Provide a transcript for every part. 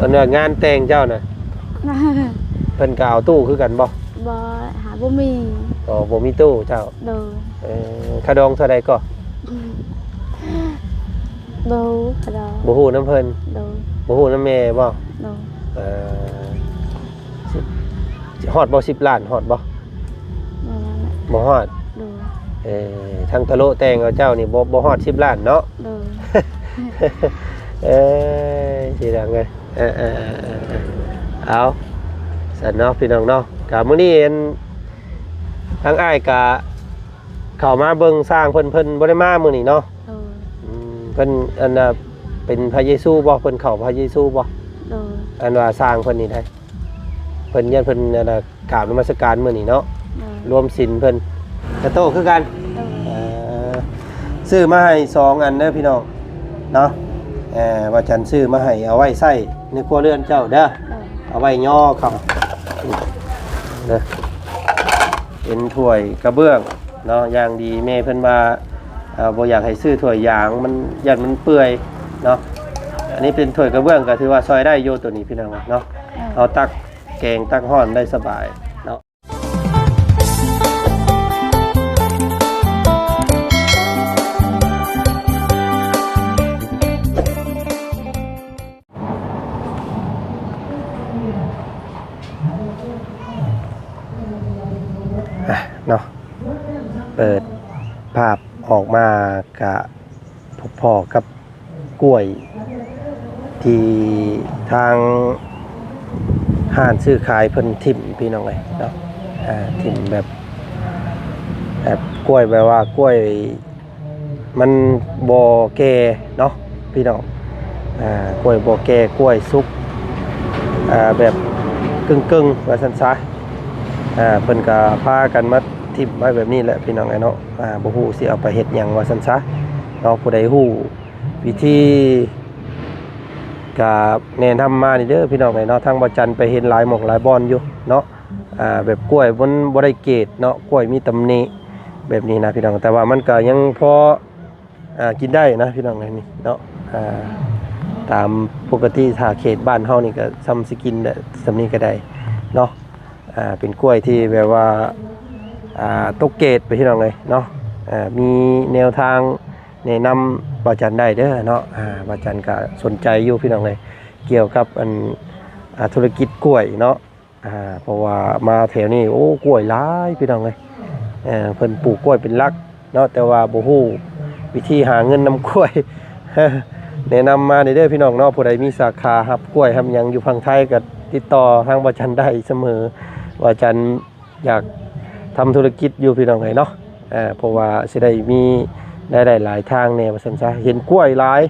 ອັນວ່າງານແຕ່ງເຈົ້ານະ ເພິ່ນກໍເອົາຕູ້ຄືກັນບໍ່? ບໍ່ ຫາບໍ່ມີ. ອໍ ບໍ່ມີຕູ້ເຈົ້າ. ໂດຍ. ເອີ ຄ່າດອງເທົ່າໃດກໍ? ບໍ່ຮູ້ຄ່າດອງ. ບໍ່ຮູ້ນຳເພິ່ນ? ໂດຍ. ບໍ່ຮູ້ນຳແມ່ບໍ່? ໂດຍ. ເອີ ຮອດບໍ່ ສິບລ້ານ ຮອດບໍ່? ບໍ່ຮອດ. ໂດຍ. ເອີ ທາງຕະໂລະແຕ່ງເອົາເຈົ້ານີ້ບໍ່ ບໍ່ຮອດສິບລ້ານເນາະ? ໂດຍ. ເອີຍ ຊິດັງເອີຍ ເອີໆ ເອົາ ຊັ້ນເນາະ ພີ່ນ້ອງເນາະ. ກະມື້ນີ້ອັນ ທາງອ້າຍກະເຂົ້າມາເບິ່ງຊ່າງເພິ່ນ ເພິ່ນບໍ່ໄດ້ມາມື້ນີ້ເນາະ? ໂດຍ. ອືມ ເພິ່ນ ອັນນ່າ ເປັນພະເຢຊູບໍ່? ເພິ່ນເຂົ້າພະເຢຊູບໍ່? ໂດຍ. ອັນວ່າຊ່າງເພິ່ນນີ້ໄດ໋ ເພິ່ນ ຢ້ານເພິ່ນ ອັນນ່າ ກາບນະມັດສະການມື້ນີ້ເນາະ? ໂດຍ. ລວມສິນເພິ່ນ ກະໂຕຄືກັນ? ໂດຍ. ເອີ ຊື້ມາໃຫ້ສອງອັນເດີພີ່ນ້ອງເນາະ. ເອີ ວ່າຈັນຊື້ມາໃຫ້ເອົາໄວ້ໃຊ້ໃນຄົວເຮືອນເຈົ້າເດີ. ໂດຍ. ເອົາໄວ້ຍໍເຂົ້າເດີ ເປັນຖ້ວຍກະເບື້ອງເນາະ ຢ່າງດີ. ແມ່ເພິ່ນວ່າ ເອີ ບໍ່ຢາກໃຫ້ຊື້ຖ້ວຍຢາງ ມັນ ຢ້ານມັນເປື່ອຍເນາະ. ອັນນີ້ເປັນຖ້ວຍກະເບື້ອງ ກໍຖືວ່າຊ່ອຍໄດ້ຢູ່ໂຕນີ້ ພີ່ນ້ອງເນາະ. ເອີ ເຮົາຕັກແກງຕັກຮ້ອນໄດ້ສະບາຍເນາະ. ອ່ະ ເນາະ ເປີດພາບອອກມາກະ ພົບພໍ້ກັບກ້ວຍທີ່ທາງຮ້ານຊື້ຂາຍເພິ່ນຖິ້ມ ພີ່ນ້ອງເອີຍເນາະ. ອ່າ ຖິ້ມແບບ ແບບກ້ວຍ ແບບວ່າກ້ວຍມັນບໍ່ແກ່ເນາະ ພີ່ນ້ອງ. ອ່າ ກ້ວຍບໍ່ແກ່ ກ້ວຍສຸກ ອ່າ ແບບເກິ່ງໆ ວ່າຊັ້ນຊະ. ອ່າ ເພິ່ນກໍພາກັນມາຖິ້ມໄວ້ແບບນີ້ແຫຼະ ພີ່ນ້ອງເອີຍເນາະ. ອ່າ ບໍ່ຮູ້ຊິເອົາໄປເຮັດຫຍັງ ວ່າຊັ້ນຊະເນາະ. ຜູ້ໃດຮູ້ ວິທີກະແນະນຳມານີ້ເດີພີ່ນ້ອງເອີຍເນາະ. ທາງບ່າວຈັນໄປເຫັນຫຼາຍໝ່ອງຫຼາຍບ່ອນຢູ່ເນາະ ອ່າ ແບບກ້ວຍມັນບໍ່ໄດ້ເກດເນາະ ກ້ວຍມີຕຳໜິແບບນີ້ນະພີ່ນ້ອງ. ແຕ່ວ່າມັນກະຍັງພໍ ອ່າ ກິນໄດ້ນະພີ່ນ້ອງເອີຍ ນີ້ເນາະ. ອ່າ ຕາມປົກກະຕິຖ້າເຂດບ້ານເຮົານີ້ກະຊ່ຳຊິກິນໄດ້ ຊ່ຳນີ້ກະໄດ້ເນາະ. ອ່າ ເປັນກ້ວຍທີ່ແບບວ່າ ອ່າ ຕົກເກດໄປ ພີ່ນ້ອງເອີຍເນາະ. ອ່າ ມີແນວທາງ ແນະນຳບ່າວຈັນໄດ້ເດີເນາະ. ອ່າ ບ່າວຈັນກະສົນໃຈຢູ່ພີ່ນ້ອງເອີຍ ກ່ຽວກັບອັນ ອ່າ ທຸລະກິດກ້ວຍເນາະ. ອ່າ ເພາະວ່າມາແຖວນີ້ ໂອ້ ກ້ວຍຫຼາຍພີ່ນ້ອງເອີຍ. ເອີ ເພິ່ນປູກກ້ວຍເປັນຫຼັກເນາະ ແຕ່ວ່າບໍ່ຮູ້ວິທີຫາເງິນນຳກ້ວຍ. ແນະນຳມາເດີພີ່ນ້ອງເນາະ ຜູ້ໃດມີສາຂາຮັບກ້ວຍຮັບຫຍັງຢູ່ຝັ່ງໄທ ກະຕິດຕໍ່ທາງບ່າວຈັນໄດ້ສະເໝີ. ບ່າວຈັນ ຢາກທຳທຸລະກິດຢູ່ພີ່ນ້ອງເອີຍເນາະ. ເອີ ເພາະວ່າຊິໄດ້ມີລາຍໄດ້ຫຼາຍທາງແດ່ ວ່າຊັ້ນຊະ. ເຫັນກ້ວຍຫຼາຍ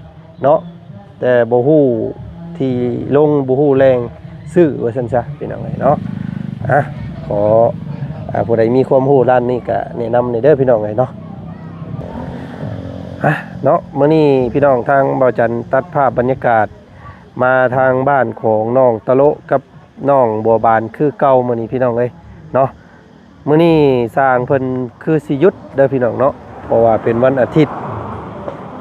ເນາະ ແຕ່ບໍ່ຮູ້ທີ່ລົງ ບໍ່ຮູ້ແຫຼ່ງຊື້ ວ່າຊັ້ນຊະ ພີ່ນ້ອງເອີຍເນາະ. ອ່ະ ຂໍ ອ່າ ຜູ້ໃດມີຄວາມຮູ້ດ້ານນີ້ກະແນະນຳແດ່ເດີພີ່ນ້ອງເອີຍເນາະ. ອ່ະ ເນາະ ມື້ນີ້ພີ່ນ້ອງ ທາງບ່າວຈັນຕັດພາບບັນຍາກາດ ມາທາງບ້ານຂອງນ້ອງຕະໂລະກັບນ້ອງບົວບານຄືເກົ່າມື້ນີ້ພີ່ນ້ອງເອີຍເນາະ. ມື້ນີ້ຊ່າງເພິ່ນຄືຊິຢຸດເດີພີ່ນ້ອງເນາະ ເພາະວ່າເປັນວັນອາທິດ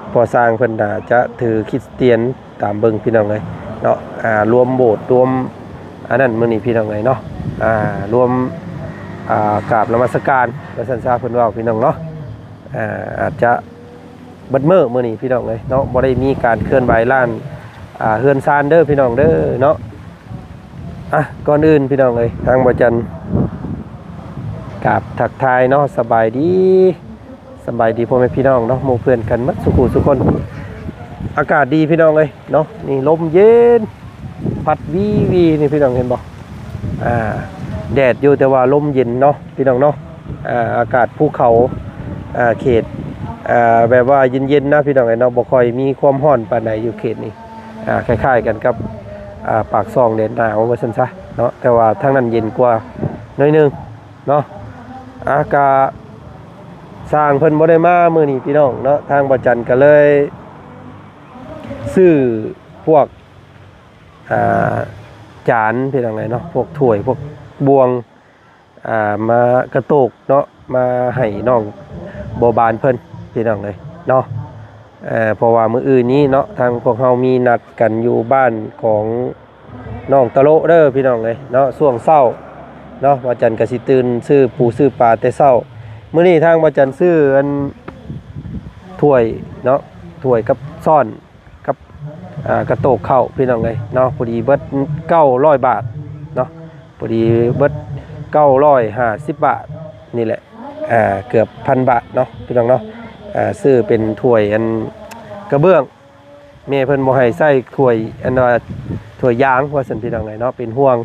ເພາະຊ່າງເພິ່ນໜ້າຈະຖືຄຣິສຕຽນຕາມເບິ່ງພີ່ນ້ອງເອີຍເນາະ. ອ່າ ລວມໂບດລວມອັນນັ້ນມື້ນີ້ພີ່ນ້ອງເອີຍເນາະ. ອ່າ ລວມ ອ່າ ກາບນະມັດສະການ ວ່າຊັ້ນຊະ ເພິ່ນເວົ້າພີ່ນ້ອງເນາະ. ອ່າ ອາດຈະ ເບິດມື້ມື້ນີ້ພີ່ນ້ອງເອີຍເນາະ ບໍ່ໄດ້ມີການເຄື່ອນໄຫວລ້ານ ອ່າ ເຮືອນຊານເດີພີ່ນ້ອງເດີເນາະ. ອ່ະ ກ່ອນອື່ນພີ່ນ້ອງເອີຍ ທາງບ່າວຈັນກາບທັກທາຍເນາະ ສະບາຍດີ ສະບາຍດີພໍ່ແມ່ພີ່ນ້ອງເນາະ ໝູ່ເພື່ອນກັນໝົດສູ່ຜູ້ສູ່ຄົນ. ອາກາດດີພີ່ນ້ອງເອີຍເນາະ ນີ້ລົມເຢັນ ພັດວີໆ ນີ້ພີ່ນ້ອງເຫັນບໍ່? ອ່າ ແດດຢູ່ ແຕ່ວ່າລົມເຢັນເນາະ ພີ່ນ້ອງເນາະ. ອ່າ ອາກາດພູເຂົາ ອ່າ ເຂດ ອ່າ ແບບວ່າເຢັນໆ ນະ ພີ່ນ້ອງເອີຍເນາະ ບໍ່ຄ່ອຍມີຄວາມຮ້ອນປານໃດຢູ່ເຂດນີ້. ອ່າ ຄ້າຍໆ ກັນກັບ ອ່າ ປາກຊ່ອງແດນໜາວວ່າຊັ້ນຊະເນາະ ແຕ່ວ່າທາງນັ້ນເຢັນກວ່າໜ້ອຍໜຶ່ງເນາະ. ອ່າ ກະຊ່າງເພິ່ນບໍ່ໄດ້ມາມື້ນີ້ພີ່ນ້ອງເນາະ ທາງບ່າວຈັນກະເລີຍຊື້ພວກ ອ່າ ຈານ ພີ່ນ້ອງເອີຍເນາະ ພວກຖ້ວຍ ພວກບ່ວງ ອ່າ ມາກະໂຕກເນາະ ມາໃຫ້ນ້ອງບົວບານເພິ່ນ ພີ່ນ້ອງເອີຍເນາະ. ເອີ ເພາະວ່າມື້ອື່ນນີ້ເນາະ ທາງພວກເຮົາມີນັດກັນຢູ່ບ້ານຂອງ ນ້ອງຕະໂລະເດີພີ່ນ້ອງເອີຍເນາະ. ຊ່ວງເຊົ້າເນາະ ບ່າວຈັນກໍຊິຕື່ນຊື້ປູຊື້ປາແຕ່ເຊົ້າ. ມື້ນີ້ທາງບ່າວຈັນຊື້ອັນຖ້ວຍເນາະ ຖ້ວຍກັບຊ້ອນ ກັບ ອ່າ ກະໂຕກເຂົ້າພີ່ນ້ອງເອີຍເນາະ. ພໍດີເບິດເກົ້າຮ້ອຍບາດເນາະ ພໍດີເບິດເກົ້າຮ້ອຍຫ້າສິບບາດນີ້ແຫຼະ ອ່າ ເກືອບພັນບາດເນາະພີ່ນ້ອງເນາະ. ອ່າ ຊື້ເປັນຖ້ວຍອັນກະເບື້ອງ ແມ່ເພິ່ນບໍ່ໃຫ້ໃຊ້ຖ້ວຍອັນວ່າຖ້ວຍຢາງວ່າຊັ້ນພີ່ນ້ອງເອີຍເນາະ ເປັນຫ່ວງ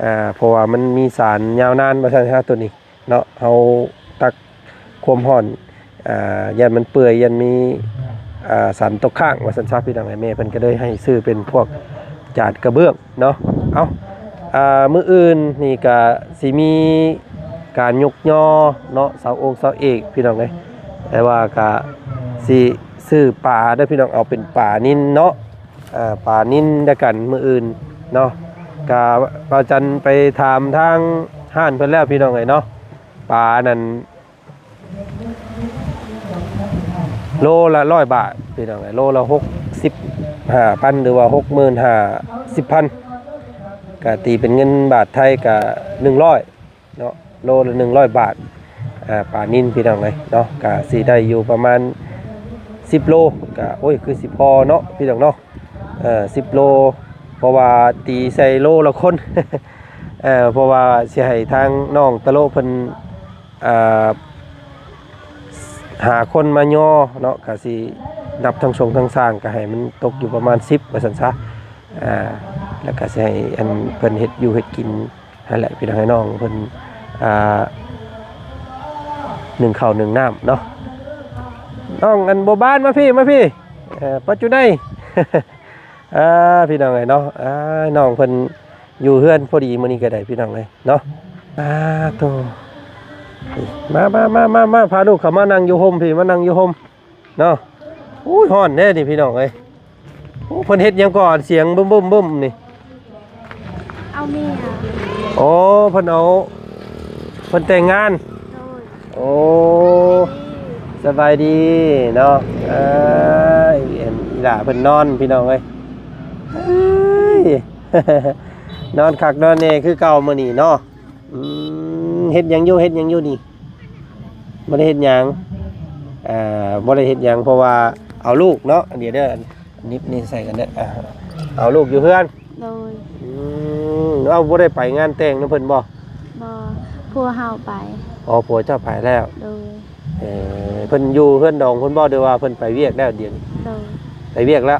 ອ່າ ເພາະວ່າມັນມີສານຍາວນານວ່າຊັ້ນຊະ ໂຕນີ້ເນາະ. ເຮົາຕັກຄວາມຮ້ອນ ອ່າ ຢ້ານມັນເປື່ອຍ ຢ້ານມີ ອ່າ ສານຕົກຄ້າງວ່າຊັ້ນຊະພີ່ນ້ອງເອີຍ. ແມ່ເພິ່ນກໍເລີຍໃຫ້ຊື້ເປັນພວກຈານກະເບື້ອງເນາະ. ເອົ້າ ອ່າ ມື້ອື່ນນີ້ກະຊິມີການຍົກຍໍເນາະ ເສົາອົງເສົາເອກພີ່ນ້ອງເອີຍ. ແຕ່ວ່າກະຊິຊື້ປາເດີພີ່ນ້ອງ ເອົາເປັນປານິນເນາະ ອ່າ ປານິນນຳກັນມື້ອື່ນເນາະ. ກະບ່າວຈັນໄປຖາມທາງຮ້ານເພິ່ນແລ້ວພີ່ນ້ອງເອີຍເນາະ ປານັ້ນ ໂລລະຮ້ອຍບາດພີ່ນ້ອງເອີຍ ໂລລະຫົກສິບຫ້າພັນ ຫຼືວ່າຫົກໝື່ນຫ້າສິບພັນ ກະຕີເປັນເງິນບາດໄທກະໜຶ່ງຮ້ອຍເນາະ ໂລລະໜຶ່ງຮ້ອຍບາດ. ອ່າ ປານິນພີ່ນ້ອງເອີຍເນາະ ກະຊິໄດ້ຢູ່ປະມານສິບໂລ ກະ ໂອ້ຍ ຄືຊິພໍເນາະພີ່ນ້ອງເນາະ. ເອີ ສິບໂລ ເພາະວ່າຕີໃສ່ໂລລະຄົນ ເອີ ເພາະວ່າຊິໃຫ້ທາງນ້ອງຕະໂລະເພິ່ນ ອ່າ ຫາຄົນມາຍໍເນາະ ກະຊິນັບທັງຊົງທັງຊ່າງ ກະໃຫ້ມັນຕົກຢູ່ປະມານສິບວ່າຊັ້ນຊະ. ອ່າ ແລ້ວກະຊິໃຫ້ອັນເພິ່ນເຮັດຢູ່ເຮັດກິນຫັ້ນແຫຼະ ພີ່ນ້ອງ ໃຫ້ນ້ອງເພິ່ນ ອ່າ ໜຶ້ງເຂົ້າໜຶ້ງນ້ຳເນາະ. ນ້ອງອັນບົວບານ ມາພີ້ ມາພີ້ ເອີ ປັດຈຸໄນ ອ່າ ພີ່ນ້ອງເອີຍເນາະ ອ່າ ນ້ອງເພິ່ນຢູ່ເຮືອນພໍດີມື້ນີ້ກໍໄດ້ ພີ່ນ້ອງເອີຍເນາະ. ອ່າ ໂຕ ມາ ມາ ມາ ມາ ມາ ພາລູກເຂົ້າມານັ່ງຢູ່ຮົ່ມພີ້ ມານັ່ງຢູ່ຮົ່ມເນາະ. ໂອ້ຍ ຮ້ອນແທ້ນີ້ ພີ່ນ້ອງເອີຍ. ໂອ້ ເພິ່ນເຮັດຫຍັງກ່ອນ ສຽງບຶ້ມໆໆນີ້? ເອົາເມຍ. ໂອ້ ເພິ່ນເອົາ ເພິ່ນແຕ່ງງານ. ໂດຍ. ໂອ້ ສະບາຍດີເນາະ. ເອີຍ ອັນ ອີຫຼ້າເພິ່ນນອນ ພີ່ນ້ອງເອີຍ ເອີຍ ນອນຄັກນອນແນ່ຄືເກົ່າມື້ນີ້ເນາະ. ອືມ ເຮັດຫຍັງຢູ່ ເຮັດຫຍັງຢູ່ນີ້? ບໍ່ໄດ້ເຮັດຫຍັງ ເອີ ບໍ່ໄດ້ເຮັດຫຍັງ ເພາະວ່າເອົາລູກເນາະ. ອັນນີ້ເດີ ນິບນີ້ໃສ່ກັນເດີ ເອົາລູກຢູ່ເຮືອນ. ໂດຍ. ອືມ ເອົາ ບໍ່ໄດ້ໄປງານແຕ່ງນຳເພິ່ນບໍ່? ບໍ່ ຜົວເຮົາໄປ. ອໍ ຜົວເຈົ້າໄປແລ້ວ. ໂດຍ. ເອີ ເພິ່ນຢູ່ເຮືອນດອງເພິ່ນບໍ່ ຫຼືວ່າເພິ່ນໄປວຽກແລ້ວດຽວນີ້? ໂດຍ. ໄປວຽກແລ້ວ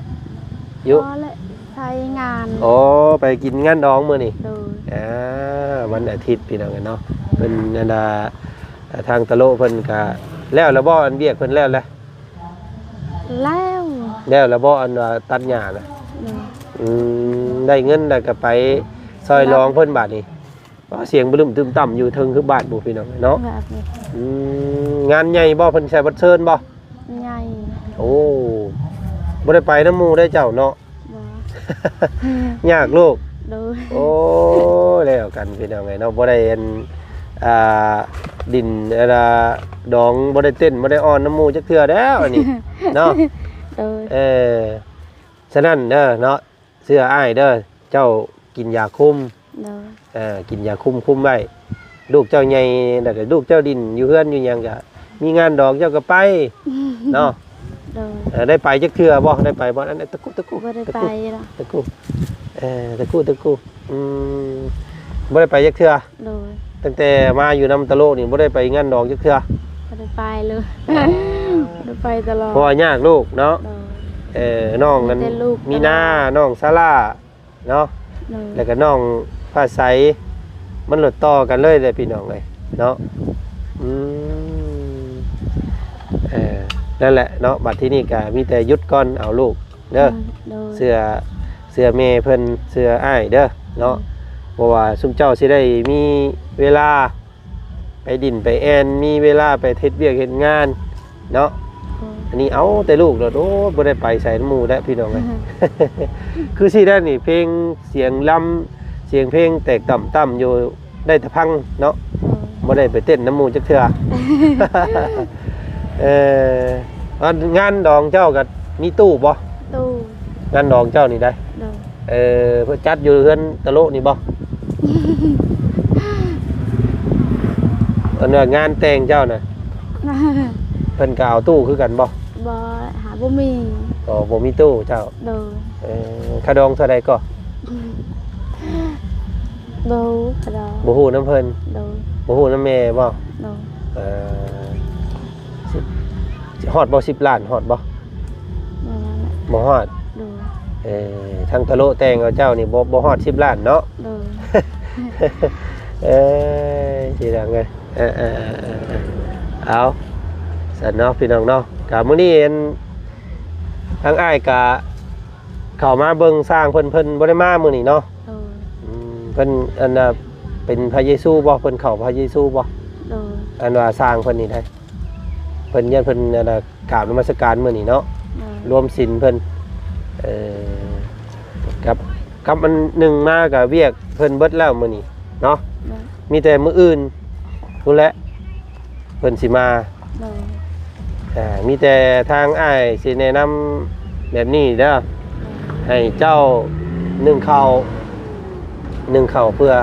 ຢູ່ ບໍ່ແຫຼະ ໄປງານ. ອໍ ໄປກິນງານດອງມື້ນີ້. ໂດຍ. ອ່າ ວັນອາທິດ ພີ່ນ້ອງເອີຍເນາະ. ເພິ່ນອັນນ່າ ທາງຕະໂລະເພິ່ນກະແລ້ວແລ້ວບໍ່ ອັນວຽກເພິ່ນແລ້ວແລ້ວ? ແລ້ວ. ແລ້ວແລ້ວບໍ່ ອັນວ່າຕັດຫຍ້ານະ? ໂດຍ. ອືມ ໄດ້ເງິນແລ້ວກະໄປຊ່ອຍລອງເພິ່ນບາດນີ້. ສຽງບຶ້ມຕຶ້ມຕ່ຳຢູ່ເທິງຄືບາດບໍ່ ພີ່ນ້ອງເນາະ. ບາດນີ້. ອືມ ງານໃຫຍ່ບໍ່ ເພິ່ນແຂກຮັບເຊີນບໍ່? ໃຫຍ່. ໂອ້ ບໍ່ໄດ້ໄປນຳໝູ່ໄດ້ເຈົ້າເນາະ. ບໍ່. ຍາກລູກ. ໂດຍ. ໂອ້ ແລ້ວກັນ ພີ່ນ້ອງເອີຍເນາະ ບໍ່ໄດ້ອັນ ອ່າ ດິນອັນດອງ ບໍ່ໄດ້ເຕັ້ນ ບໍ່ໄດ້ອ້ອນນຳໝູ່ຈັກເທື່ອແລ້ວອັນນີ້ເນາະ. ໂດຍ. ເອີ ສະນັ້ນເດີເນາະ ເຊື່ອອ້າຍເດີ ເຈົ້າກິນຢາຄຸມ. ໂດຍ. ເອີ ກິນຢາຄຸມ ຄຸມໄວ້ ລູກເຈົ້າໃຫຍ່ແລ້ວກະ ລູກເຈົ້າດິນຢູ່ເຮືອນຢູ່ຫຍັງກະ ມີງານດອງເຈົ້າກະໄປເນາະ. ໂດຍ. ເອີ ໄດ້ໄປຈັກເທື່ອບໍ່? ໄດ້ໄປບໍ່? ອັນ ຕະກຸ ຕະກຸ ບໍ່ໄດ້ໄປດອກ ຕະກຸ ເອີ ຕະກຸ ຕະກຸ ອືມ ບໍ່ໄດ້ໄປຈັກເທື່ອ. ໂດຍ. ຕັ້ງແຕ່ມາຢູ່ນຳຕະໂລະນີ້ ບໍ່ໄດ້ໄປງານດອງຈັກເທື່ອ? ບໍ່ໄດ້ໄປເລີຍ. ອໍ ບໍ່ໄດ້ໄປຕະຫຼອດ ເພາະວ່າຍາກລູກເນາະ. ໂດຍ. ເອີ ນ້ອງນັ້ນ ມີແຕ່ລູກ ມີນາ ຕະຫຼອດ ນ້ອງສາລາເນາະ. ໂດຍ. ແລ້ວກະນ້ອງຟ້າໃສ ມັນໂລດຕໍ່ກັນເລີຍແຫຼະ ພີ່ນ້ອງເອີຍເນາະ. ອືມ ເອີ ນັ້ນແຫຼະເນາະ ບັດທີນີ້ກະມີແຕ່ຢຸດກ່ອນ ເອົາລູກເດີ. ໂດຍ. ເຊື່ອ ເຊື່ອແມ່ເພິ່ນ ເຊື່ອອ້າຍເດີເນາະ. ໂດຍ. ເພາະວ່າຊຸມເຈົ້າຊິໄດ້ມີເວລາ ໄປດິນໄປແອ່ນ ມີເວລາໄປເຮັດວຽກເຮັດງານເນາະ. ໂດຍ. ອັນນີ້ເອົາແຕ່ລູກໂລດ ໂອ້ ບໍ່ໄດ້ໄປໃສນຳໝູ່ແລ້ວ ພີ່ນ້ອງເອີຍ. ອືຮຶ ຄືຊິໄດ້ນີ້ ເພງສຽງລຳ ສຽງເພງແຕກຕ່ຳໆຢູ່ ໄດ້ແຕ່ຟັງເນາະ. ໂດຍ. ບໍ່ໄດ້ໄປເຕັ້ນນຳໝູ່ຈັກເທື່ອ. ເອີ ງານດອງເຈົ້າກະມີຕູ້ບໍ່? ຕູ້. ງານດອງເຈົ້ານີ້ໄດ໋? ໂດຍ. ເອີ ເພິ່ນຈັດຢູ່ເຮືອນຕະໂລະນີ້ບໍ່? ອັນວ່າງານແຕ່ງເຈົ້ານະ ເພິ່ນກໍເອົາຕູ້ຄືກັນບໍ່? ບໍ່ ຫາບໍ່ມີ. ອໍ ບໍ່ມີຕູ້ເຈົ້າ. ໂດຍ. ເອີ ຄ່າດອງເທົ່າໃດກໍ? ບໍ່ຮູ້ ຄ່າດອງ ບໍ່ຮູ້ນຳເພິ່ນ. ໂດຍ. ບໍ່ຮູ້ນຳແມ່ບໍ່? ໂດຍ. ເອີ ສິບ ຮອດບໍ່ ສິບລ້ານ ຮອດບໍ່? ບໍ່ຮອດ. ໂດຍ. ເອີ ທາງຕະໂລະແຕ່ງເອົາເຈົ້ານີ້ ບໍ່ ບໍ່ຮອດສິບລ້ານເນາະ. ໂດຍ. ເອີ ຊິດັງເລີຍ. ເອີ ເອີ ເອີ ເອີ ເອົາ ຊັ້ນເນາະ ພີ່ນ້ອງເນາະ. ກະມື້ນີ້ອັນ ທາງອ້າຍກະເຂົ້າມາເບິ່ງຊ່າງເພິ່ນ ເພິ່ນບໍ່ໄດ້ມາມື້ນີ້ເນາະ. ໂດຍ. ອືມ ເພິ່ນອັນນ່າ ເປັນພະເຢຊູບໍ່? ເພິ່ນເຂົ້າພະເຢຊູບໍ່? ໂດຍ. ອັນວ່າຊ່າງເພິ່ນນີ້ໄດ໋ ເພິ່ນ ຢ້ານເພິ່ນອັນນ່າ ກາບນະມັດສະການມື້ນີ້ເນາະ. ໂດຍ. ລວມສິນເພິ່ນ ເອີ ກັບ ກັບອັນໜຶ່ງມາກະວຽກເພິ່ນເບິດແລ້ວມື້ນີ້ເນາະ. ໂດຍ. ມີແຕ່ມື້ອື່ນພຸ້ນແຫຼະ ເພິ່ນຊິມາ. ໂດຍ. ອ່າ ມີແຕ່ທາງອ້າຍຊິແນະນຳແບບນີ້ເດີ ໂດຍ ໃຫ້ເຈົ້າໜຶ້ງເຂົ້າ ໜຶ້ງເຂົ້າເພື່ອ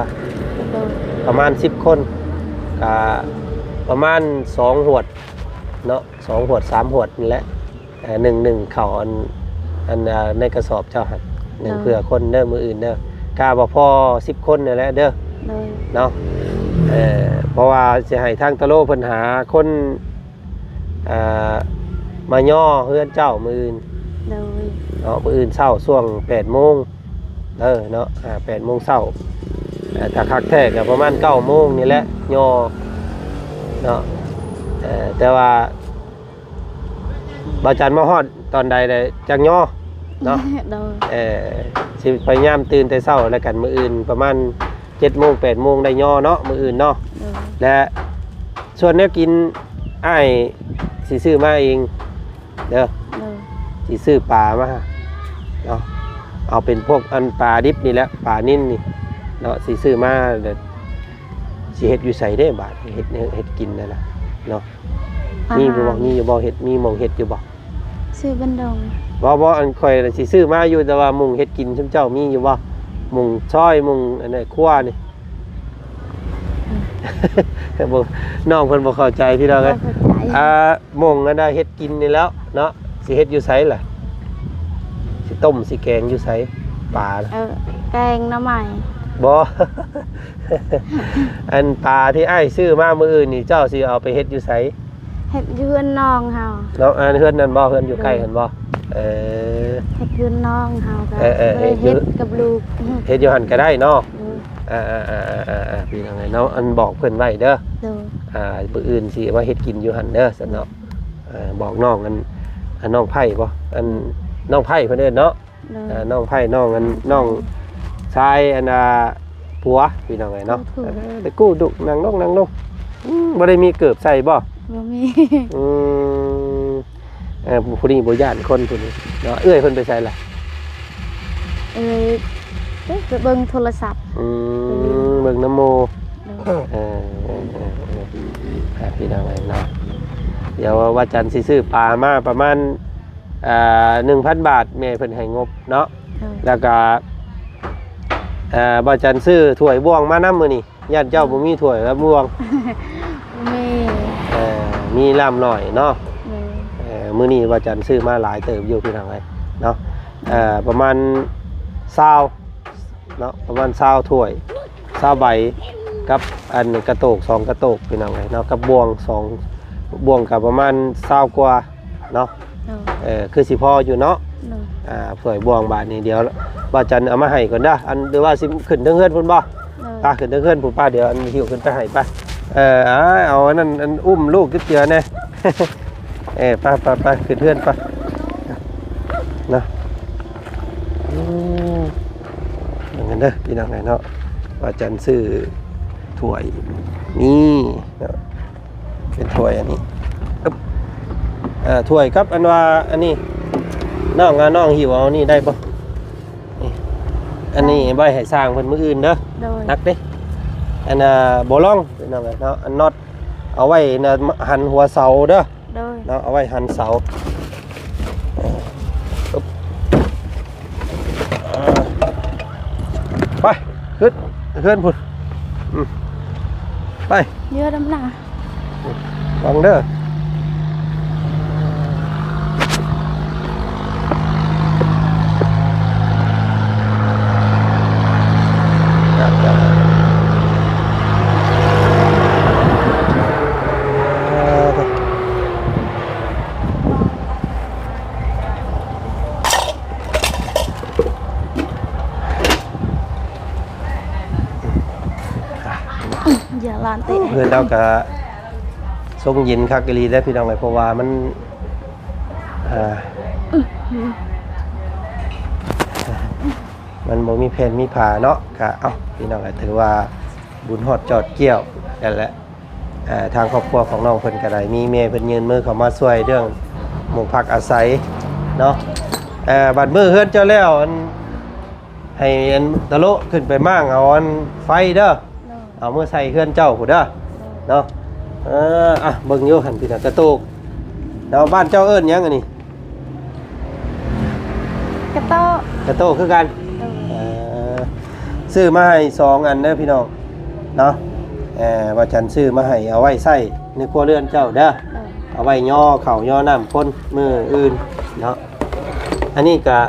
ໂດຍ ປະມານສິບຄົນ ກະປະມານສອງຫວດເນາະ ສອງຫວດ ສາມຫວດນີ້ແຫຼະ. ເອີ ໜຶ້ງ ໜຶ້ງເຂົ້າອັນ ອັນ ອ່າ ໃນກະສອບເຈົ້າຫັ້ນ ໜຶ້ງ ໂດຍ ເພື່ອຄົນເດີ ມື້ອື່ນເດີ ກະບໍ່ພໍສິບຄົນນີ້ແຫຼະເດີ. ໂດຍ. ເນາະ ເອີ ເພາະວ່າຊິໃຫ້ທາງຕະໂລເພິ່ນຫາຄົນ ອ່າ ມາຍໍ້ເຮືອນເຈົ້າມື້ອື່ນ. ໂດຍ. ເນາະ ມື້ອື່ນເຊົ້າຊ່ວງແປດໂມງເດີເນາະ ອ່າ ແປດໂມງເຊົ້າ. ເອີ ຖ້າຄັກແທ້ກະປະມານເກົ້າໂມງນີ້ແຫຼະຍໍ້ເນາະ. ເອີ ແຕ່ວ່າ ບ່າວຈັນມາຮອດຕອນໃດແລ້ວຈັ່ງຍໍ້ເນາະ. ໂດຍ. ເອີ ຊິພະຍາຍາມຕື່ນແຕ່ເຊົ້າແລ້ວກັນ ມື້ອື່ນປະມານເຈັດໂມງ ແປດໂມງໄດ້ຍໍ້ເນາະ ມື້ອື່ນເນາະ. ໂດຍ. ແລະ ສ່ວນແນວກິນອ້າຍຊິຊື້ມາເອງເດີ. ໂດຍ. ຊິຊື້ປາມາເນາະ ເອົາເປັນພວກອັນປາດິບນີ້ແຫຼະ ປານິນນີ້ເນາະ ຊິຊື້ມາ ແລ້ວຊິເຮັດຢູ່ໃສເດ້ບາດ ເຮັດ ເຮັດກິນນັ້ນນະເນາະ. ມີບໍ່ ມີຢູ່ບໍ່ ເຮັດ ມີໝ່ອງເຮັດຢູ່ບໍ່? ຊື້ບັນດົງ. ບໍ່ ບໍ່ ອັນຂ້ອຍຊິຊື້ມາຢູ່ ແຕ່ວ່າໝ່ອງເຮັດກິນຊຸມເຈົ້າມີຢູ່ບໍ່? ໝ່ອງຊອຍ ໝ່ອງອັນນັ້ນຄົວນີ້. ອືມ ບໍ່ ນ້ອງເພິ່ນບໍ່ເຂົ້າໃຈພີ່ນ້ອງເອີຍ. ບໍ່ເຂົ້າໃຈ. ອ່າ ໝ່ອງອັນນ່າເຮັດກິນນີ້ແຫຼ້ວເນາະ ຊິເຮັດຢູ່ໃສລະ? ຊິຕົ້ມ ຊິແກງຢູ່ໃສ? ປານະ. ເອີ ແກງໜໍ່ໄມ້. ບໍ່ ອັນປາທີ່ອ້າຍຊື້ມາມື້ອື່ນນີ້ ເຈົ້າຊິເອົາໄປເຮັດຢູ່ໃສ? ເຮັດຢູ່ເຮືອນນ້ອງເຮົາ. ນ້ອງ ອັນເຮືອນນັ້ນບໍ່? ເຮືອນຢູ່ໃກ້ຫັ້ນບໍ່? ໂດຍ. ເອີ ເຮັດເຮືອນນ້ອງເຮົາກໍ ເອີ ເອີ ເຮັດຢູ່ ເຮັດກັບລູກ ເຮັດຢູ່ຫັ້ນກໍໄດ້ເນາະ. ໂດຍ. ອ່າໆໆໆ ພີ່ນ້ອງເອີຍເນາະ ອັນບອກເພິ່ນໄວ້ເດີ. ໂດຍ. ອ່າ ມື້ອື່ນຊິມາເຮັດກິນຢູ່ຫັ້ນເດີ ຊັ້ນເນາະ. ເອີ ບອກນ້ອງ ອັນ ອັນນ້ອງໄຜ່ບໍ່? ອັນນ້ອງໄຜ່ເພິ່ນເອີ້ນເນາະ. ໂດຍ. ອ່າ ນ້ອງໄຜ່ ນ້ອງອັນ ນ້ອງຊາຍ ອັນ ອ່າ ຜົວ ພີ່ນ້ອງເອີຍເນາະ. ໂອ້ໂຫ ເອີ ໄປກູ້ດຸ ນັ່ງລົງ ນັ່ງລົງ. ອືມ ບໍ່ໄດ້ມີເກີບໃສ່ບໍ່? ບໍ່ມີ. ອືມ ເອີ ຜູ້ນີ້ບໍ່ຢ້ານຄົນຜູ້ນີ້ເນາະ. ເອື້ອຍເພິ່ນໄປໃສລະ? ເອີ ໄປເບິ່ງໂທລະສັບ. ອືມ ເບິ່ງນຳໝູ່. ໂດຍ. ເອີ ເອີ ເອີ ເອີ ພີ່ນ້ອງເອີຍເນາະ ດຽວວ່າຈັນຊິຊື້ປາມາປະມານ ອ່າ ໜຶ່ງພັນບາດ ແມ່ເພິ່ນໃຫ້ງົບເນາະ. ໂດຍ. ແລ້ວກະ ເອີ ບ່າວຈັນຊື້ຖ້ວຍບ່ວງມານຳມື້ນີ້ ຢ້ານເຈົ້າບໍ່ມີຖ້ວຍກັບບ່ວງ. ບໍ່ມີ. ເອີ ມີລ້າມໜ້ອຍເນາະ. ໂດຍ. ເອີ ມື້ນີ້ບ່າວຈັນຊື້ມາຫຼາຍເຕີບຢູ່ ພີ່ນ້ອງເອີຍເນາະ. ເອີ ປະມານຊາວເນາະ ປະມານຊາວຖ້ວຍ ຊາວໃບ ກັບອັນກະໂຕກ ສອງກະໂຕກ ພີ່ນ້ອງເອີຍເນາະ ກັບບ່ວງ ສອງ ບ່ວງກໍປະມານຊາວກວ່າເນາະ. ໂດຍ. ເອີ ຄືຊິພໍຢູ່ເນາະ. ໂດຍ. ອ່າ ຖ້ວຍບ່ວງບາດນີ້ ດຽວບ່າວຈັນເອົາມາໃຫ້ກ່ອນເດີ ອັນ ຫຼືວ່າຊິຂຶ້ນເທິງເຮືອນພຸ້ນບໍ່? ໂດຍ. ໄປ ຂຶ້ນເທິງເຮືອນພຸ້ນ ໄປ ດຽວອັນຫິ້ວຂຶ້ນໄປໃຫ້ ໄປ. ເອີ ເອົາອັນນັ້ນ ອັນ ອຸ້ມລູກເຈັບເຈືອແດ່. ເອີ ໄປ ໄປ ໄປ ຂຶ້ນເຮືອນໄປເນາະ. ອືມ ເບິ່ງກັນເດີ ພີ່ນ້ອງເອີຍເນາະ ວ່າຈັນຊື້ຖ້ວຍນີ້ເນາະ ເປັນຖ້ວຍອັນນີ້ ອຶບ ເອີ ຖ້ວຍກັບອັນວ່າອັນນີ້ ນ້ອງ ນ້ອງຫິ້ວເອົານີ້ໄດ້ບໍ່? ນີ້ ອັນນີ້ໄວ້ໃຫ້ຊ່າງເພິ່ນມື້ອື່ນເດີ. ໂດຍ. ໜັກເດ້ ອັນນ່າ ບໍ່ລອງ ພີ່ນ້ອງເອີຍເນາະ ອັນນັອດ ເອົາໄວ້ນະ ຫັນຫົວເສົາເດີ. ໂດຍ. ເນາະ ເອົາໄວ້ຫັນເສົາ. ເອີ ອຶບ ອ່າ ຂຶ້ນເຮືອນພຸ້ນ ອືມ ໄປ ເຍອະນຳໜ້າ ລະວັງເດີ. ຢ່າລ້ານເຕະ ເຮືອນລາວກະຊົງເຢັນຄັກອີ່ຫຼີເດ້ພີ່ນ້ອງເອີຍ ເພາະວ່າມັນ ອ່າ ມັນບໍ່ມີແຜ່ນມີຜ້າເນາະ ກະ ເອົ້າ ພີ່ນ້ອງເອີຍ ຖືວ່າບຸນຮອດຈອດກ່ຽວນັ້ນແຫຼະ. ອ່າ ທາງຄອບຄົວຂອງນ້ອງເພິ່ນກໍໄດ້ມີແມ່ເພິ່ນຍື່ນມືເຂົ້າມາຊ່ວຍເລື່ອງໝູ່ພັກອາໄສເນາະ. ເອີ ບັດມື້ເຮືອນເຈົ້າແລ້ວ ອັນ ໃຫ້ອັນຕະໂລະຂຶ້ນໄປມ້າງເອົາອັນໄຟເດີ ໂດຍ ເອົາມືໃສ່ເຮືອນເຈົ້າພຸ້ນເດີ ໂດຍ ເນາະ. ເອີ ອ່ະ ເບິ່ງຢູ່ຫັ້ນ ພີ່ນ້ອງ ກະໂຕກເນາະ. ບ້ານເຈົ້າເອີ້ນຫຍັງອັນນີ້? ກະໂຕະ ກະໂຕະຄືກັນ ໂດຍ ເອີ ຊື້ມາໃຫ້ສອງອັນເດີພີ່ນ້ອງເນາະ. ເອີ ວ່າຈັນຊື້ມາໃຫ້ເອົາໄວ້ໃຊ້ໃນຄົວເຮືອນເຈົ້າເດີ ໂດຍ ເອົາໄວ້ຍໍເຂົ້າຍໍນ້ຳຄົນມື້ອື່ນເນາະ. ອັນນີ້ກະ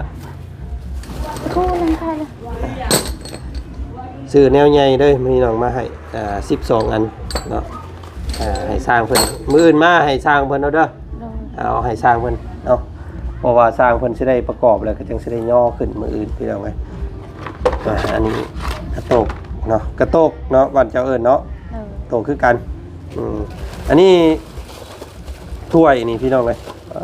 ຊື້ແນວໃຫຍ່ເດີພີ່ນ້ອງ ມາໃຫ້ ອ່າ ສິບສອງອັນເນາະ. ອ່າ ໃຫ້ຊ່າງເພິ່ນ ມື້ອື່ນມາໃຫ້ຊ່າງເພິ່ນເອົາເດີ ໂດຍ ເອົາໃຫ້ຊ່າງເພິ່ນເນາະ ເພາະວ່າຊ່າງເພິ່ນຊິໄດ້ປະກອບ ແລ້ວກໍຈັ່ງຊິໄດ້ຍໍຂຶ້ນມື້ອື່ນພີ່ນ້ອງເອີຍ. ອ່າ ອັນນີ້ກະໂຕກເນາະ ກະໂຕກເນາະ ບ້ານເຈົ້າເອີ້ນເນາະ ໂດຍ ໂຕກຄືກັນ. ອືມ ອັນນີ້ຖ້ວຍນີ້ພີ່ນ້ອງເອີຍ ເອີ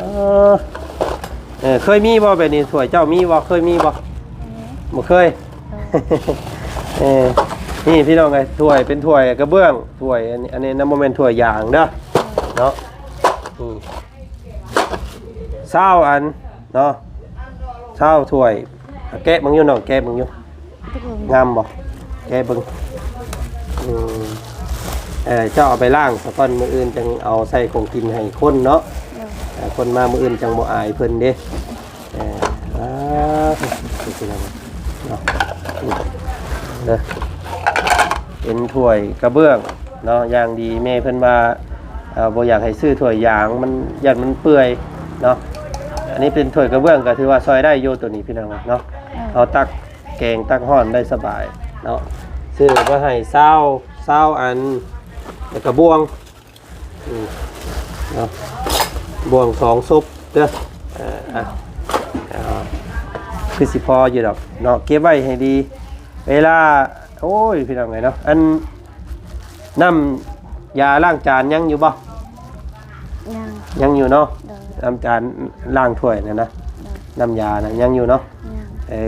ເອີ ເຄີຍມີບໍ່ແບບນີ້? ຖ້ວຍເຈົ້າມີບໍ່? ເຄີຍມີບໍ່? ອືມ ບໍ່ເຄີຍ ເອີ ເອີ ນີ້ພີ່ນ້ອງເອີຍ ຖ້ວຍເປັນຖ້ວຍກະເບື້ອງ ຖ້ວຍ ອັນນີ້ ອັນນີ້ນະ ບໍ່ແມ່ນຖ້ວຍຢາງເດີ ເອີ ເນາະ. ນີ້ ຊາວອັນເນາະ ຊາວຖ້ວຍ ແກະເບິ່ງຢູ່ນ້ອງ ແກະເບິ່ງຢູ່ ງາມບໍ່? ແກະເບິ່ງ ອືມ ເອີ ເຈົ້າເອົາໄປລ້າງສາກ່ອນ ມື້ອື່ນຈັ່ງເອົາໃສ່ຂອງກິນໃຫ້ຄົນເນາະ ເອີ ຄົນມາມື້ອື່ນຈັ່ງບໍ່ອາຍເພິ່ນເດ້. ເອີ ອ່າ ເນາະ ເປັນຖ້ວຍກະເບື້ອງເນາະ ຢ່າງດີ ແມ່ເພິ່ນວ່າ ເອີ ບໍ່ຢາກໃຫ້ຊື້ຖ້ວຍຢາງ ມັນ ຢ້ານມັນເປື່ອຍເນາະ. ອັນນີ້ເປັນຖ້ວຍກະເບື້ອງ ກໍຖືວ່າຊ່ອຍໄດ້ຢູ່ໂຕນີ້ພີ່ນ້ອງເນາະ ເອີ ເຮົາຕັກແກງຕັກຮ້ອນໄດ້ສະບາຍເນາະ. ຊື້ມາໃຫ້ຊາວ ຊາວອັນ ແລ້ວກະບ່ວງ ອືມ ເນາະ ບ່ວງສອງສົບເດີ ເອີ ອ່ະ ອ່າ ຄືຊິພໍຢູ່ດອກເນາະ ເກັບໄວ້ໃຫ້ດີ ເວລາ ໂອ້ຍ ພີ່ນ້ອງເອີຍເນາະ ອັນ ນ້ຳຢາລ້າງຈານຍັງຢູ່ບໍ່? ຍັງ ຍັງຢູ່ເນາະ ໂດຍ ນ້ຳຈານລ້າງຖ້ວຍນັ້ນນະ ໂດຍ ນ້ຳຢານະຍັງຢູ່ເນາະ ຍັງ ເອີ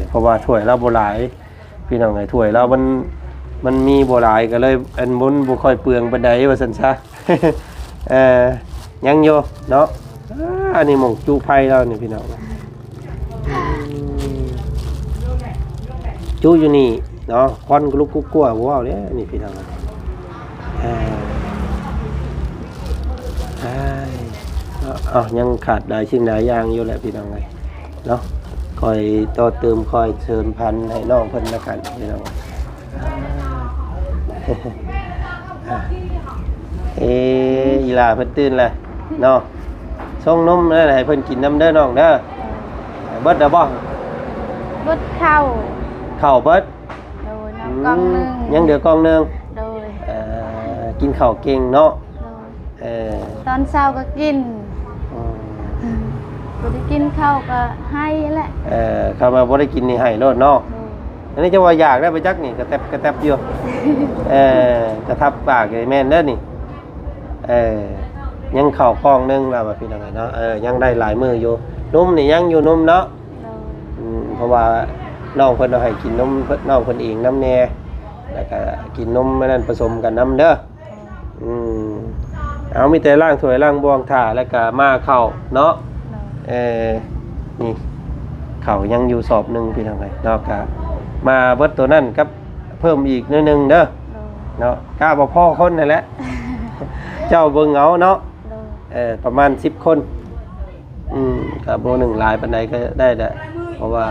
ເພາະວ່າຖ້ວຍລາວບໍ່ຫຼາຍ ພີ່ນ້ອງເອີຍ ຖ້ວຍລາວມັນ ມັນມີບໍ່ຫຼາຍ ກໍເລີຍ ອັນ ມັນບໍ່ຄ່ອຍເປືອງປານໃດວ່າຊັ້ນຊະ ເອີ ຍັງຢູ່ເນາະ. ອ່າ ອັນນີ້ໝ່ອງຈຸໄຟລາວນີ້ພີ່ນ້ອງ ອືມ ຈຸຢູ່ນີ້ເນາະ ຄວັນກະລຸກກຸກກົວ ບໍ່ເວົ້າເດ້ນີ້ພີ່ນ້ອງ ເອີ ເອີ ເອົາ ຍັງຂາດຫຼາຍສິ່ງຫຼາຍຢ່າງຢູ່ແຫຼະພີ່ນ້ອງເອີຍ ເນາະ ຄ່ອຍຕໍ່ເຕີມ ຄ່ອຍເສີມພັນໃຫ້ນ້ອງເພິ່ນລະກັນພີ່ນ້ອງ. ເອ ອີ່ຫຼ້າເພິ່ນຕື່ນແລ້ວເນາະ ຊົງນົມໃຫ້ເພິ່ນກິນນຳເດີນ້ອງເດີ. ເບິດແລ້ວບໍ່? ເບິດເຂົ້າ ເຂົ້າເບິດ ໂດຍ ອືມ ຍັງເຫຼືອກ່ອງໜຶ່ງ ຍັງເຫຼືອກ່ອງໜຶ່ງ ໂດຍ ເອີ ກິນເຂົ້າເກັ່ງເນາະ ໂດຍ ເອີ ຕອນເຊົ້າກໍກິນ ອືມ ບໍ່ໄດ້ກິນເຂົ້າກໍໄຫ້ແຫຼະ ເອີ ຄຳວ່າບໍ່ໄດ້ກິນນີ້ໄຫ້ໂລດເນາະ ໂດຍ ອັນນີ້ຈະວ່າຢາກໄດ້ປະຈັກນີ້ ກະແຕັບກະແຕັບຢູ່ ເອີ ກະທັບປາກ ແມ່ນເດີນີ້ ເອີ ຍັງເຂົ້າກ່ອງໜຶ່ງລະວ່າ ພີ່ນ້ອງເອີຍເນາະ ເອີ ຍັງໄດ້ຫຼາຍມື້ຢູ່ ນົມນີ້ຍັງຢູ່ ນົມເນາະ ໂດຍ ອືມ ເພາະວ່ານ້ອງເພິ່ນເອົາໃຫ້ກິນນົມ ນ້ອງເພິ່ນເອງນຳແດ່ ແລ້ວກະກິນນົມອັນນັ້ນປະສົມກັນນຳເດີ. ອືມ ເອົາ ມີແຕ່ລ້າງຖ້ວຍລ້າງບ່ວງຖ້າ ແລ້ວກະມາເຂົ້າເນາະ ໂດຍ ເອີ ນີ້ ເຂົ້າຍັງຢູ່ສອບໜຶ່ງພີ່ນ້ອງເອີຍເນາະ ກະມາເບິດໂຕນັ້ນກັບເພີ່ມອີກໜ້ອຍໜຶ່ງເດີ ໂດຍ ເນາະ ກະບໍ່ພໍຄົນຫັ້ນແຫຼະ ເຈົ້າເບິ່ງເອົາເນາະ ໂດຍ ເອີ ປະມານສິບຄົນ ອືມ ກະບໍ່ໜຶ່ງຫຼາຍປານໃດກໍໄດ້ແຫຼະ ເພາະວ່າ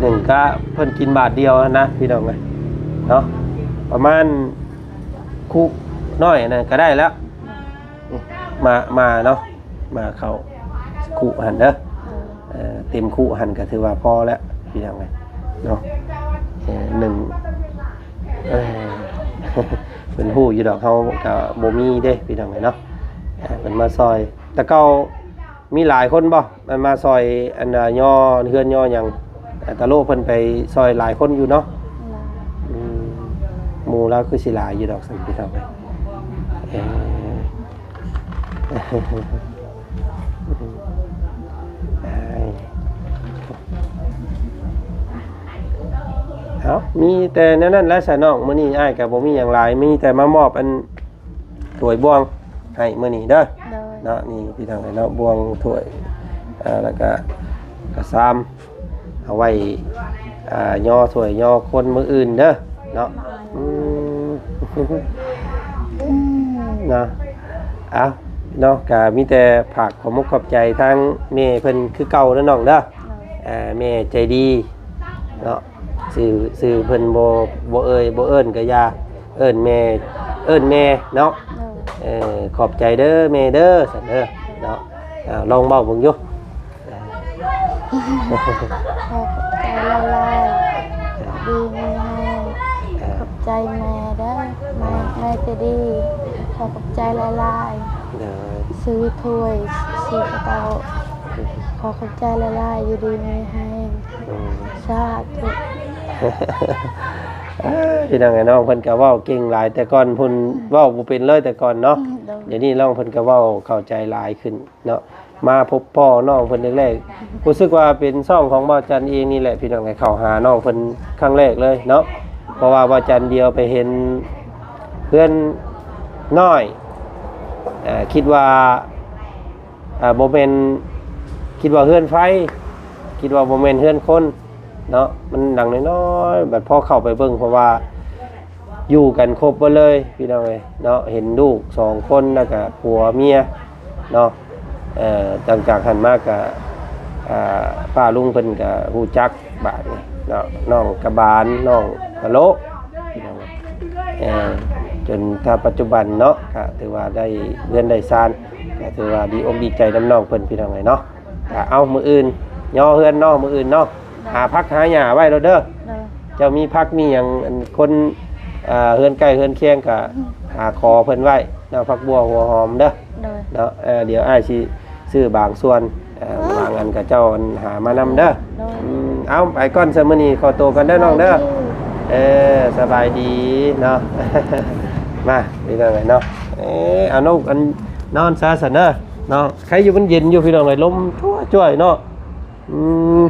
ໜຶ່ງກະເພິ່ນກິນບາດດຽວຫັ້ນນະພີ່ນ້ອງເອີຍເນາະ ປະມານຄຸນ້ອຍນັ້ນກະໄດ້ແລ້ວ ມາ ມາເນາະ ມາເຂົ້າຄຸຫັ້ນເດີ ເອີ ເຕັມຄຸຫັ້ນກະຖືວ່າພໍແລ້ວພີ່ນ້ອງເອີຍເນາະ ເອີ ໜຶ່ງ ເອີ ເພິ່ນຮູ້ຢູ່ດອກ ເຮົາກະບໍ່ມີເດ້ພີ່ນ້ອງເອີຍເນາະ ເອີ ເພິ່ນມາຊ່ອຍ ແຕ່ເກົ່າ ມີຫຼາຍຄົນບໍ່ ມັນມາຊ່ອຍອັນ ຍໍເຮືອນຍໍຫຍັງ ຕາໂລເພິ່ນໄປຊ່ອຍຫຼາຍຄົນຢູ່ເນາະ ອືມ ໝູ່ລາວຄືຊິຫຼາຍຢູ່ດອກຊັ້ນພີ່ນ້ອງເອີຍ ເອີ ເອົາ ມີແຕ່ແນວນັ້ນແຫຼະຊະນ້ອງ ມື້ນີ້ອ້າຍກໍບໍ່ມີຫຍັງຫຼາຍ ມີແຕ່ມາມອບອັນ ຖ້ວຍບ່ວງໃຫ້ມື້ນີ້ເດີ ໂດຍ ເນາະ ນີ້ພີ່ນ້ອງເອີຍເນາະ ບ່ວງ ຖ້ວຍ ເອີ ແລ້ວກະກະຊາມ ເອົາໄວ້ ເອີ ຍໍຖ້ວຍຍໍຄົນມື້ອື່ນເດີເນາະ ອືມ ເນາະ ເອົາເນາະ ກະມີແຕ່ຝາກຂອບມຸກຂອບໃຈທາງແມ່ເພິ່ນຄືເກົ່າເດີນ້ອງເດີ ໂດຍ ເອີ ແມ່ໃຈດີເນາະ ຊື່ ຊື່ເພິ່ນບໍ່ ບໍ່ເອີ່ຍ ບໍ່ເອີ້ນກໍຢ່າ ເອີ້ນແມ່ ເອີ້ນແມ່ເນາະ ໂດຍ ເອີ ຂອບໃຈເດີແມ່ເດີ ຊັ້ນເດີເນາະ ເອົາ ລອງເວົ້າເບິ່ງຢູ່ ຂໍຂອບໃຈຫຼາຍໆ ດີມີແຮງ ເອີ ຂອບໃຈແມ່ເດີ ແມ່ ແມ່ໃຈດີ ຂໍຂອບໃຈຫຼາຍໆ ໂດຍ ຊື້ຖ້ວຍ ຊື້ກະເຕົາ ຂໍຂອບໃຈຫຼາຍໆ ຢູ່ດີມີແຮງ ອືມ ສາທຸ ເອີ ພີ່ນ້ອງເອີຍ ນ້ອງເພິ່ນກໍເວົ້າເກັ່ງຫຼາຍ ແຕ່ກ່ອນພຸ້ນເວົ້າບໍ່ເປັນເລີຍແຕ່ກ່ອນເນາະ ອືມ ໂດຍ ດຽວນີ້ນ້ອງເພິ່ນກໍເວົ້າເຂົ້າໃຈຫຼາຍຂຶ້ນເນາະ ມາພົບພໍ້ນ້ອງເພິ່ນແລກໆ ຮູ້ສຶກວ່າເປັນຊ່ອງຂອງບ່າວຈັນເອງນີ້ແຫຼະ ພີ່ນ້ອງເອີຍ ເຂົ້າຫານ້ອງເພິ່ນຄັ້ງແລກເລີຍເນາະ ເພາະວ່າບ່າວຈັນດຽວໄປເຫັນເຮືອນນ້ອຍ ເອີ ຄິດວ່າ ອ່າ ບໍ່ແມ່ນ ຄິດວ່າເຮືອນໄຟ ຄິດວ່າບໍ່ແມ່ນເຮືອນຄົນເນາະ ມັນຫຼັງນ້ອຍໆ ບັດພໍເຂົ້າໄປເບິ່ງ ເພາະວ່າຢູ່ກັນຄົບເບິດເລີຍພີ່ນ້ອງເອີຍເນາະ ເຫັນລູກສອງຄົນ ແລ້ວກະຜົວເມຍເນາະ ເອີ ຫຼັງຈາກຫັ້ນມາກະ ອ່າ ປ້າລຸງເພິ່ນກະຮູ້ຈັກ ບາດນີ້ເນາະ ນ້ອງກະບານ ນ້ອງກະໂລະ ເອີ ຈົນຖ້າປັດຈຸບັນເນາະ ກະຖືວ່າໄດ້ເຮືອນໄດ້ຊານ ກະຖືວ່າດີອົກດີໃຈນຳນ້ອງເພິ່ນ ພີ່ນ້ອງເອີຍເນາະ ກະເອົາ ມື້ອື່ນຍໍເຮືອນເນາະ ມື້ອື່ນເນາະ ໂດຍ ຫາຜັກຫາຫຍ້າໄວ້ໂລດເດີ ໂດຍ ເຈົ້າມີຜັກມີຫຍັງ ອັນຄົນ ເອີ ເຮືອນໃກ້ເຮືອນຄຽງກະ ອືມ ຫາຂໍເພິ່ນໄວ້ເນາະ ຜັກບົ່ວຫົວຫອມເດີ ໂດຍ ເນາະ ເອີ ດຽວອ້າຍຊິ ຊື້ບາງສ່ວນ ເອີ ບາງອັນກໍເຈົ້າອັນຫາມານຳເດີ ໂດຍ ອືມ ເອົາ ໄປກ່ອນຊະ ມື້ນີ້ຂໍໂຕກ່ອນເດີນ້ອງເດີ ໂດຍ ເອີ ສະບາຍດີເນາະ ມາ ພີ່ນ້ອງເອີຍເນາະ ເອີ ເອົາ ນ້ອງ ອັນ ນອນຊະຊັ້ນເດີເນາະ ໃຄຢູ່ ມັນເຢັນຢູ່ ພີ່ນ້ອງເອີຍ ລົມຊົ່ວຈ້ວຍເນາະ ອືມ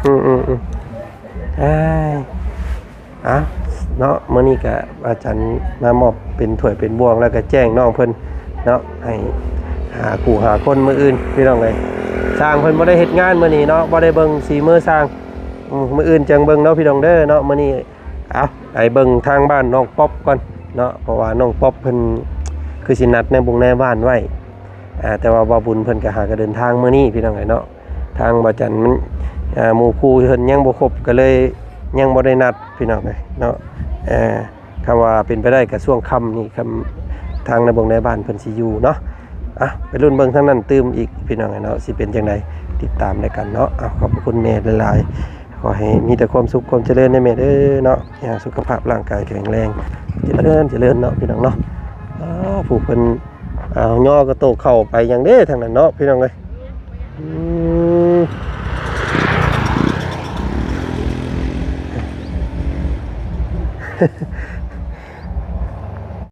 ອືມໆໆ ອ້າຍ ອ່ະ ເນາະ ມື້ນີ້ກະອາຈານມາມອບເປັນຖ້ວຍເປັນບ່ວງ ແລ້ວກະແຈ້ງນ້ອງເພິ່ນເນາະ ໃຫ້ຫາຄູ່ຫາຄົນມື້ອື່ນ ພີ່ນ້ອງເອີຍ ຊ່າງເພິ່ນບໍ່ໄດ້ເຮັດງານມື້ນີ້ເນາະ ບໍ່ໄດ້ເບິ່ງສີມືຊ່າງ ອືມ ມື້ອື່ນຈັ່ງເບິ່ງເນາະ ພີ່ນ້ອງເດີເນາະ ມື້ນີ້ ເອົາ ໄປເບິ່ງທາງບ້ານນ້ອງປັອບກ່ອນເນາະ ເພາະວ່ານ້ອງປັອບເພິ່ນຄືຊິນັດໃນບົງໃນບ້ານໄວ້ ອ່າ ແຕ່ວ່າບ່າວບຸນເພິ່ນກໍຫາກໍເດີນທາງມື້ນີ້ ພີ່ນ້ອງເອີຍເນາະ ທາງບ່າວຈັນມັນ ອ່າ ໝູ່ຄູ່ເພິ່ນຍັງບໍ່ຄົບ ກໍເລີຍຍັງບໍ່ໄດ້ນັດ ພີ່ນ້ອງເອີຍເນາະ ເອີ ຄຳວ່າເປັນໄປໄດ້ກໍຊ່ວງຄ່ຳນີ້ ຄຳ ທາງໃນບົງໃນບ້ານເພິ່ນຊິຢູ່ເນາະ ອ່ະ ໄປລຸ້ນເບິ່ງທາງນັ້ນຕື່ມອີກ ພີ່ນ້ອງເອີຍເນາະ ຊິເປັນຈັ່ງໃດ ຕິດຕາມນຳກັນເນາະ ອ່ະ ຂອບພະຄຸນແມ່ຫຼາຍໆ ຂໍໃຫ້ມີແຕ່ຄວາມສຸກຄວາມຈະເລີນເດີແມ່ເດີເນາະ ໃຫ້ສຸຂະພາບຮ່າງກາຍແຂງແຮງ ຈະເລີນ ຈະເລີນເນາະ ພີ່ນ້ອງເນາະ ອ່າ ຜູ້ເພິ່ນ ອ້າວ ຍໍກະໂຕເຂົ້າໄປຫຍັງເດ້ທາງນັ້ນເນາະ ພີ່ນ້ອງເອີຍ ອືມ